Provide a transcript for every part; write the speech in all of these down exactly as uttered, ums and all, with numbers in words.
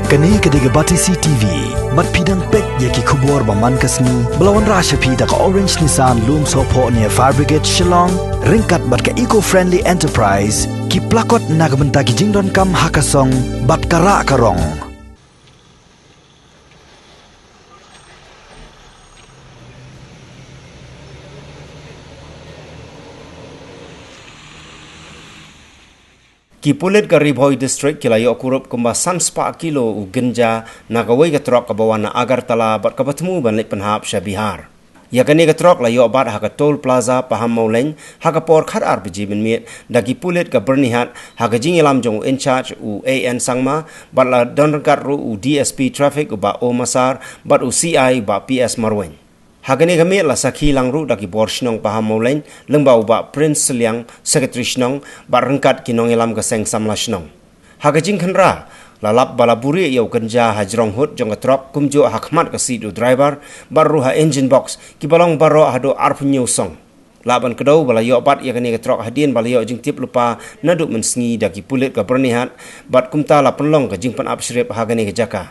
Kane ka dei ka Batesi T V. Bad phi dang peit ïa ki khubor ba man ka sngi ba la wanrah sha phi da ka Orange Nissan Lumsohphoh near Fire Brigade Shillong, ryngkat bad ka Eco Friendly Enterprise, ki plakot na ka bynta ki jingdonkam ha ka song bad ka rah ka rong. Ki pulit ka Ri Bhoi District ki la ïoh kurup kumba san spah kilo u ganja na kawei ka trok kaba wan na Agartala bad kaba thmu ban leit pynhap sha Bihar. Ïa kane ka trok la ïoh bat ha ka Toll Plaza Pahammawlein ha ka por khatar baje mynmiet da ki pulit ka Byrnihat ha ka jingïalam jong u in-charge u A N Sangma bad la don ryngkat ruh u D S P Traffic u Bah O Massar bad u C I u Bah P S Marwein. Ha kane ka miet la sakhi lang ruh da ki bor shnong Pahammawlein lyngba u Bah Prince Sylliang, Secretary Shnong, bad ryngkat ki nongïalam ka seng samla shnong. Ha ka jingkhynra, la lap ba la buhrieh ïa u ganja ha jrong hood jong ka trok kumjuh ha khmat ka seat u driver, bad ruh ha engine box, kiba long baroh haduh arphew hynñiew song. Lah ban kdew ba la ïoh bat ïa kane ka trok hadien ba la ïoh jingtip lypa naduh mynsngi da ki pulit ka Byrnihat, bad kumta la pynlong ka jingpynap shrip ha kane ka jaka.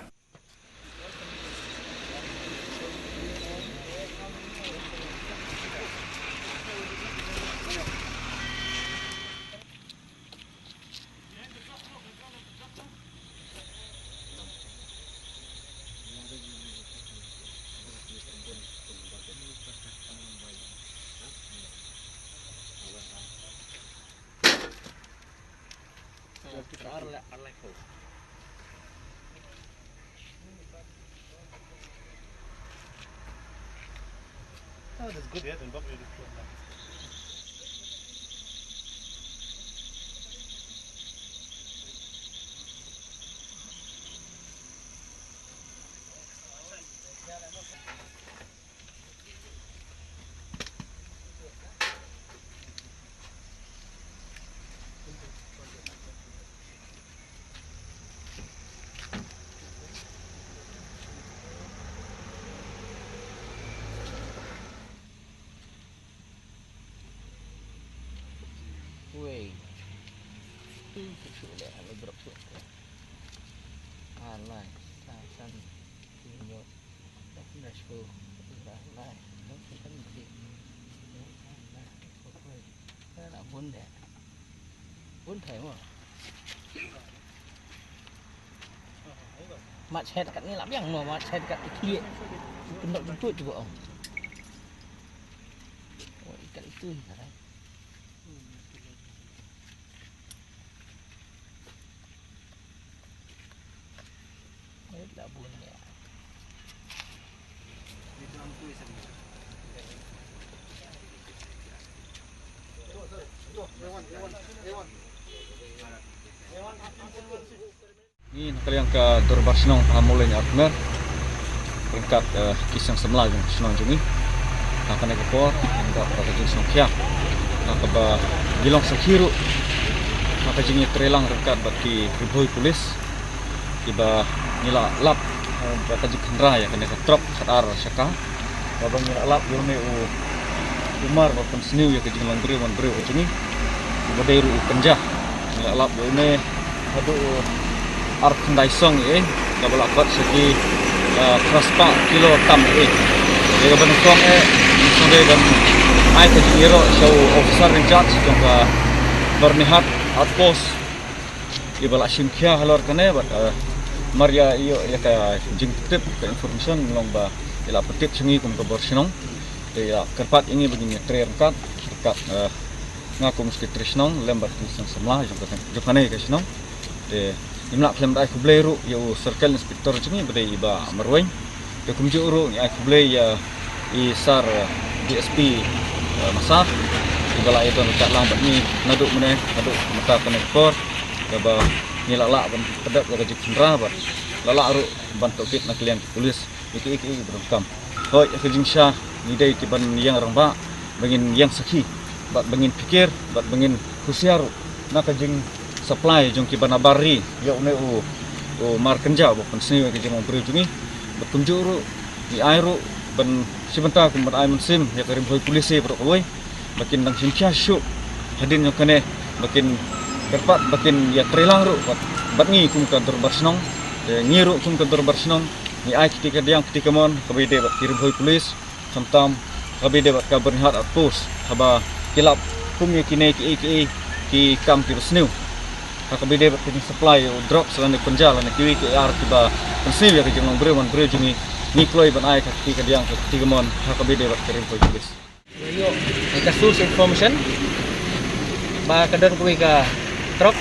Oh, that's good, yeah, then probably Wei. Shu le, le drop tu. Alai, sa san. Tinyo. Let's go. Alai. Let's go. Alai. Let's go. Alai. Bun de. Bun thai mo. Mat shet kat ni lah biang mo, mat shet kat ki khlieh. Pynlok jemput tu ong. Oh, ikat itu ni lah. Ngi na ka liang ka Dorbar Shnong Pahammawlein Arkmer ryngkat, eh, ki seng samla jong shnong jong ngi. Ha kane ka por ngi don ka jingsngewkhia ha kaba ngi long sakhi ruh ha ka jingïatreilang ryngkat bad ki Ri Bhoi Police. Kiba ngi la lap, eh, ba ka jingkhynra ïa kane ka trok khatar shaka. Kaba ngi la lap ïa une u Umar ba pynsniew ïa ka jinglong briew man briew ka jong ngi. Uba dei ruh u kynja. Ngi la lap ïa une haduh ar khyndai song eh. Kaba la kot sha ki, eh, phra spah kilo tam eh. Ïa kaba nyngkong eh ngi sngewdei ban ai ka jingïaroh sha u officer in charge jong ka Byrnihat Outpost. Iba la shim khia halor kane bad, eh, mar ïa ïoh ïa ka jingtip ka information long ba i la pyntip sha ngi kum ka bor shnong. Te i la kyrpad ïa ngi ba ngin ïatrei ryngkat, ryngkat, eh, nga kum secretary shnong lem bad ki seng samla jong ka, jong kane ka shnong. Te ngim lah khlem da ai khublei ruh ïa u circle inspector jong ngi ba dei i Bah Marwein. Te kumjuh ruh ngi ai khublei ïa i Sir, eh, D S P, eh, Massar. Iba la ïadon ryngkat lang bad ngi naduh mynne, naduh mynta kane ka por. Kaba ngi la lah ban pyndep ïa ka jingkhynra bad la lah ruh ban tohkit na ka liang ki police ïa kiei kiei kiba donkam. Hooid, ïa ka jingshisha ngi dei ki ban ïeng rangbah ba ngin ïeng sakhi bad ba ngin pyrkhat bad ba ngin husiar ruh na ka jingsupply jong kiba nabar ri ïa une u, u mar kynja uba pynsniew ïa ka jinglong briew jong ngi. Bad kumjuh ruh ngi ai ruh ban shi bynta kum ban ai mynsiem ïa ka Ri Bhoi Police baroh kawei. Ba kin dang shim khia shuh hadien jong kane, ba kin kyrpad ba kin ïatreilang ruh bad, bad ngi kum ka dorbar shnong. Ngi ruh kum ka dorbar shnong ngi ai kti kadiang kti kamon kaba ïadei bad ki Ri Bhoi Police, khamtam kaba ïadei bad ka Byrnihat Outpost, haba ki lap kum ïa kine kiei kiei ki kam kiba sniew ha kaba ïadei bad ka jingsupply u drugs lane u ganja lane kiwei kiei ar kiba pynsniew ïa ka jinglong briew man briew jong ngi. Ngi kloi ban ai ka kti kadiang ka kti kamon ha kaba ïadei bad ka Ri Bhoi Police. Ïoh ka source information ba ka don kawei ka truck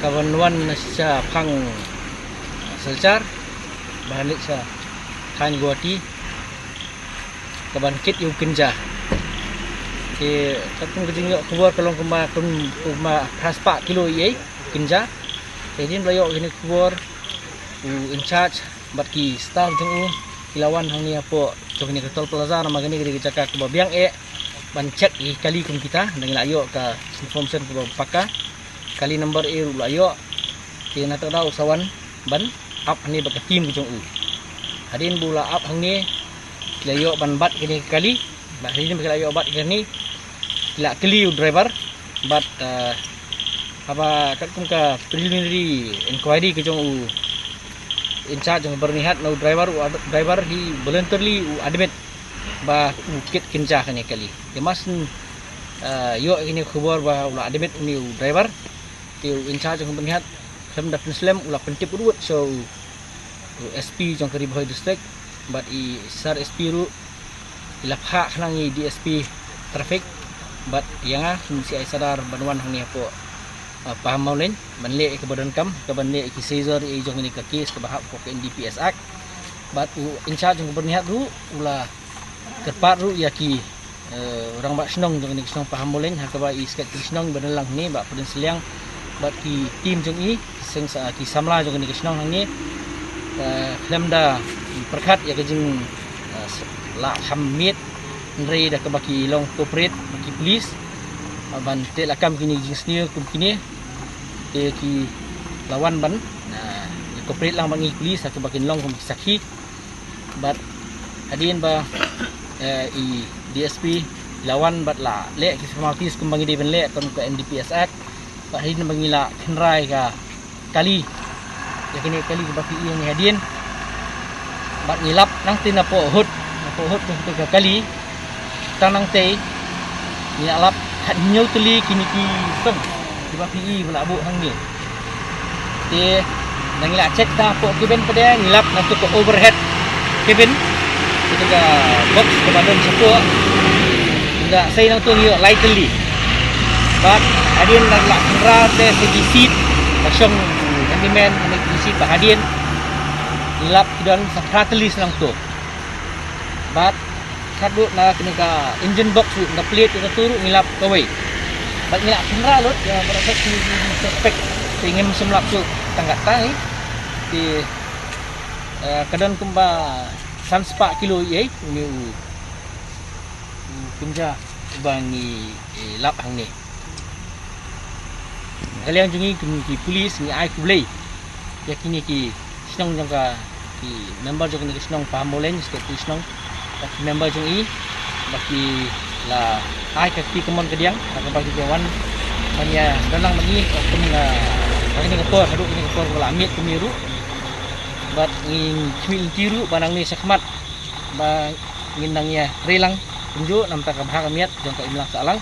kaban wan na sha phang Silchar ba leit sha thaiñ Guwahati kaban kit ïa u ganja. Te katkum ka jingïoh khubor ka long kumba kum kumba phra spah kilo ïa u ganja. Te hadien ba la ïoh kine khubor u in charge bad ki staff jong u ki la wan hangne hapoh jong kane ka toll plaza namar kane ka dei ka jaka kaba biang eh ban check ïa ki kali kum kita. Ngi la ïoh ka information kaba paka, kali number A ruh la ïoh. Te na kata ka daw u sa wan ban ap hangne bad ka team ka jong u. Hadien ba u la ap hangne ki la ïoh ban bat kane ka kali. Bad hadien ba ki la ïoh bat kane ki la kylli u driver bad, eh, haba katkum ka preliminary inquiry ka jong u in charge jong Byrnihat na u driver, u ad-, driver hi voluntarily u admit ba u kit ganja kane ka kali. Te mar shen, eh, ïoh kane ka khubor ba u la admit une u driver, te u in charge jong Byrnihat khlem da pynslem u la pyntip u ruh sha u, u S P jong ka Ri Bhoi District bad i Sir S P ruh i la phah khnang ïa i D S P traffic bad ïa nga kum C I Sadar ban wan hangne hapoh, ah, Pahammawlein ban leh ïa kaba donkam kaban leh ïa ki seizure ïa jong kane ka case kaba hap hapoh ka N D P S Act. Bad u in charge jong ka Byrnihat ruh u la kyrpad ruh ïa ki, eh, rangbah shnong jong kane ka shnong Pahammawlein ha kaba i Secretary shnong ba don lang hangne Bah Pdeng Sliang bad ki team jong i, ki seng sa, ki samla jong kane ka shnong hangne, eh, khlem da pyrkhat ïa ka jing, eh, s-, la kham miet, hynrei da kaba ki long cooperate bad ki police, eh, ban teh lakam kine ki jingsniew kum kine. Te ki la wan ban, eh, cooperate lang bad ngi police ha kaba kin long kum ki sakhi. Bad hadien ba, eh, i D S P la wan bad la leh ki formalities kumba ngi dei ban leh kum ka N D P S Act. Bad hadien ba ngi la kynrai ka kali ïa kine kali kaba phi ïohi hadien. Bad ngi lap nangtei napoh hut, napoh hut ka kali. Tang nangtei ngi la lap khathynñiew tylli kine ki song kiba phi i ba la buh hangne. Te nang ngi la check tang hapoh cabin pat de ngi lap na tu ka overhead cabin, tu ka box kaba don shapoh. Ngi la sei nang tu ngi ïoh lai tylli. Bad hadien nang la kynra te sa ki seat ba shong handyman na ki seat ba hadien. Ngi lap ki don sa phra tylli sa nang tu. Bad kat ruh na kane ka engine box ruh na plate ïa katu ruh ngi lap kawei. Bad ngi la kynra lut ïa ba la sat ki suspect. Te ngim shym lap shuh tang katta hi. Te, eh, ka don kumba san spah kilo ïa une u, u ganja uba ngi, eh, lap hangne. Ka liang jong ngi kum ki police ngi ai khublei ïa kine ki shnong jong ka, ki member jong kine ki shnong Pahammawlein, secretary shnong, bad ki member jong i ba ki la ai ka kti kamon kadiang ha kaba ki wan ban ïa don lang bad ngi kum ka, ha kane ka por haduh kane ka por ba la miet kumne ruh. Bad ngi khmih lynti ruh ba nangne shakhmat ba ngin nang ïa trei lang kumjuh namar ka bha ka miat jong ka imlang sahlang.